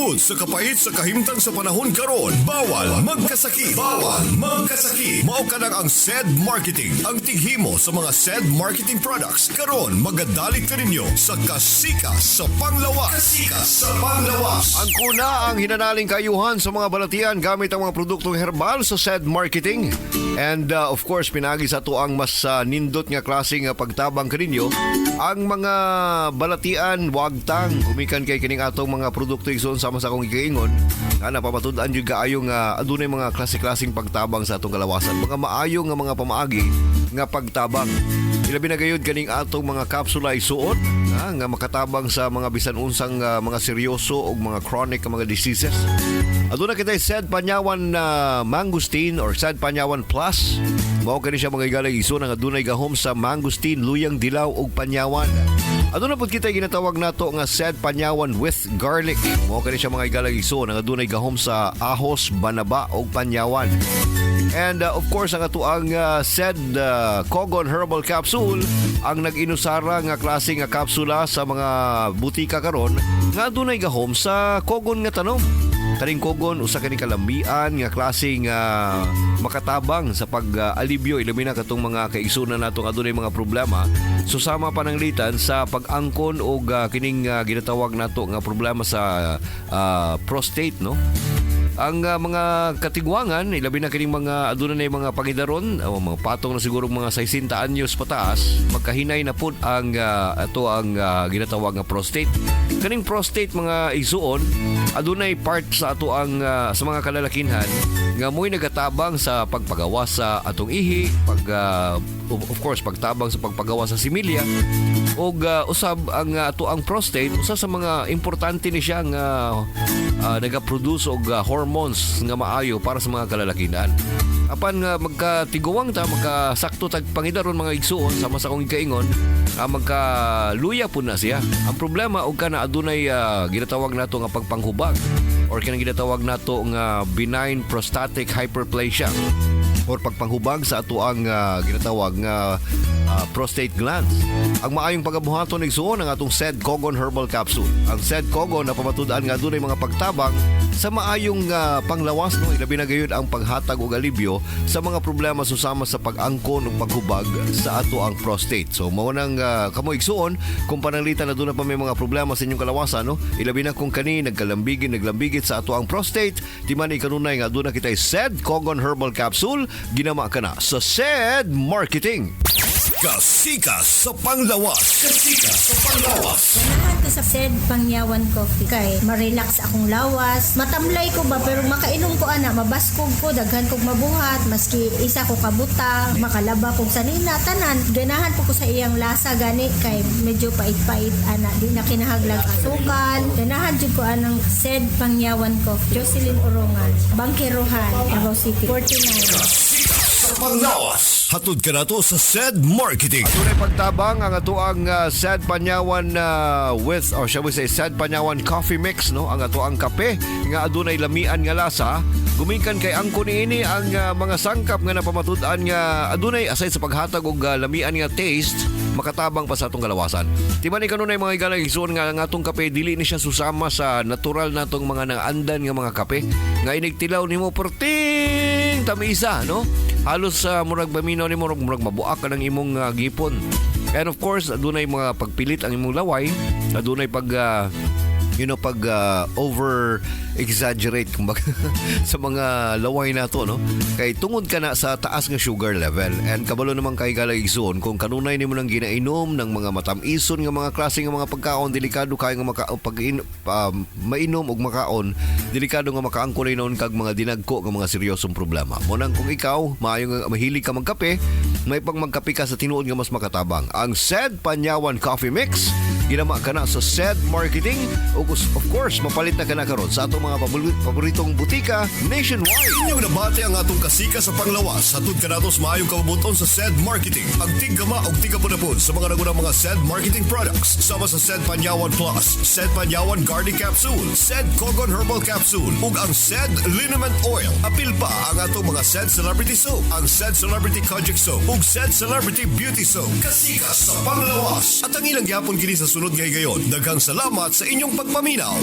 Tungod sa kapait sa kahimtang sa panahon karon, bawal magkasakit. Bawal magkasakit. Mao kanang ang SED Marketing, ang tighimo sa mga SED Marketing products. Karon magadalit kaninyo sa Kasika sa Panglawas. Kasika sa Panglawas. Ang kuna ang hinanaling kaayuhan sa mga balatian gamit ang mga produktong herbal sa SED Marketing. And of course, pinagi sa ato ang mas nindot nga klase nga pagtabang kaninyo ang mga balatian wagtang gumikan kay kining atong mga produkto, igsoon, sama sa akong giingon nga napamatud-an jud kaayo nga adunay mga klase-klaseng pagtabang sa atong kalawasan, mga maayo nga mga pamaagi nga pagtabang, ilabi na gayud kaning atong mga kapsula, isuon, nga makatabang sa mga bisan unsang mga seryoso o mga chronic nga mga diseases. Aduna kita SED Panyawan na mangosteen or SED Panyawan Plus. Mao kani siya, mga higala, igsoon, nga adunay gahom sa mangosteen, luyang dilaw ug panyawan. Aduna pud kita ginatawag nato nga SED Panyawan with garlic. Mao kani siya, mga higala, igsoon, nga adunay gahom sa ahos, banaba ug panyawan. And of course, ang atoang SED Kogon Herbal Capsule ang nag-inusara nga klase nga kapsula sa mga butika karon nga adunay gahom sa kogon nga tanom. Kaning kogon, usa kani kalamian nga klase nga makatabang sa pag-alibyo, ilabi na katong mga kaigsunan nato nga adunay mga problema. So sama pananglitan sa pag-angkon og kining ginatawag nato nga problema sa prostate, no? Ang mga katigwangan, ilabi na kining mga aduna na yung mga pangidaron o mga patong na siguro mga 60 anyos pataas, magkahinay na pud ang ato ang ginatawag nga prostate. Kaning prostate, mga igsuon, adunay part sa ato ang sa mga kalalakinhan nga mo'y nagatabang sa pagpagawa sa atong ihi, pag of course pagtabang sa pagpagawa sa similya ug usab ang ato ang prostate, usa sa mga importante ni siya nga nagaproduce og hormones nga maayo para sa mga kalalakihan. Apan nga magkatiguang ta, magkasakto tag pangidaron, mga igsuon, sama sa akong ikaingon, magkaluya po na siya. Ang problema og kana adunay ginatawag nato nga pagpanghubag or kanang ginatawag nato nga benign prostatic hyperplasia or pagpanghubag sa ato ang ginatawag nga prostate glands. Ang maayong pagabuhaton, igsuon, ang atong SED Kogon Herbal Capsule. Ang SED Kogon na pamatud-an nga adunay mga pagtabang sa maayong panglawas, no, ilabi na gayud ang paghatag og alibyo sa mga problema susama sa pag-angkon ug paghubag sa ato ang prostate. So mao nang kamo, igsuon, kung pananglitan aduna pa may mga problema sa inyong kalawasan, no, ilabi na kung kani nagkalambigin, naglambigit sa ato ang prostate, di man ikanunay nga aduna kitay SED Kogon Herbal Capsule, ginama kana sa SED Marketing. Kasika sa Panglawas. Kasika sa Panglawas. Ganahan ko sa SED Pangyawan Coffee kay ma-relax akong lawas. Matamlay ko ba pero makainom ko ana, mabaskog ko, daghan kog mabuhat maski isa ko kabuta, makalaba kog sanina tanan. Ganahan po ko sa iyang lasa gani kay medyo pait-pait ana, di na kinahanglag asukal. Ganahan jud ko anang SED Pangyawan Coffee. Jocelyn Orongan, Bangkerohan, Davao City, 49. Kasika sa Panglawas. Hatod ka na to sa SED Marketing. Tunay pagtabang ang atoang SED Panyawan with or shall we say SED Panyawan Coffee Mix, no, ang atoang kape nga adunay lamian nga lasa gumikan kay angkon niini ang mga sangkap nga napamatud-an nga adunay, aside sa paghatag og lamian nga taste, makatabang pa sa atong kalawasan. Di man kanunay, mga higala, igsuon, nga ang atong kape dili ni siya susama sa natural natong mga naandan nga mga kape nga inigtilaw nimo perting tamisa, no? Halos sa murag baminaw nimo, murag, murag mabuak ka ng imong gipon. And of course, adunay mga pagpilit ang imong laway, adunay pag pag over exaggerate kumbaga sa mga laway nato, no, kay tungod ka na sa taas nga sugar level. And kabalo naman kay galay, igsuon, kung kanunay nimo nang ginainom ng mga matamison nga mga klase nga mga pagkaon, delikado kayo nga maka, pag mainom og makaon, delikado nga makaangkon noon kag mga dinagko nga mga seryosong problema. Mo nang kung ikaw maayo nga mahilig ka magkape, may pang magkape ka sa tinuod nga mas makatabang. Ang SED Panyawan Coffee Mix, ginama ka na sa SED Marketing ug of course mapalit na ka na karon sa atong mga paboritong butika nationwide. Inyong nabati ang atong Kasika sa Panglawas. Hatod kanato sa maayong kabubuton sa SED Marketing. Ang tiggama og tigapunapon sa mga nagunang mga SED Marketing products. Sama sa SED Panyawan Plus, SED Panyawan Garlic Capsule, SED Kogon Herbal Capsule, ug ang SED Liniment Oil. Apil pa ang atong mga SED Celebrity Soap, ang SED Celebrity Kojic Soap, ug SED Celebrity Beauty Soap. Kasika sa Panglawas. At ang ilang gyapon kini sa sunod nga higayon. Daghang salamat sa inyong pagpaminaw.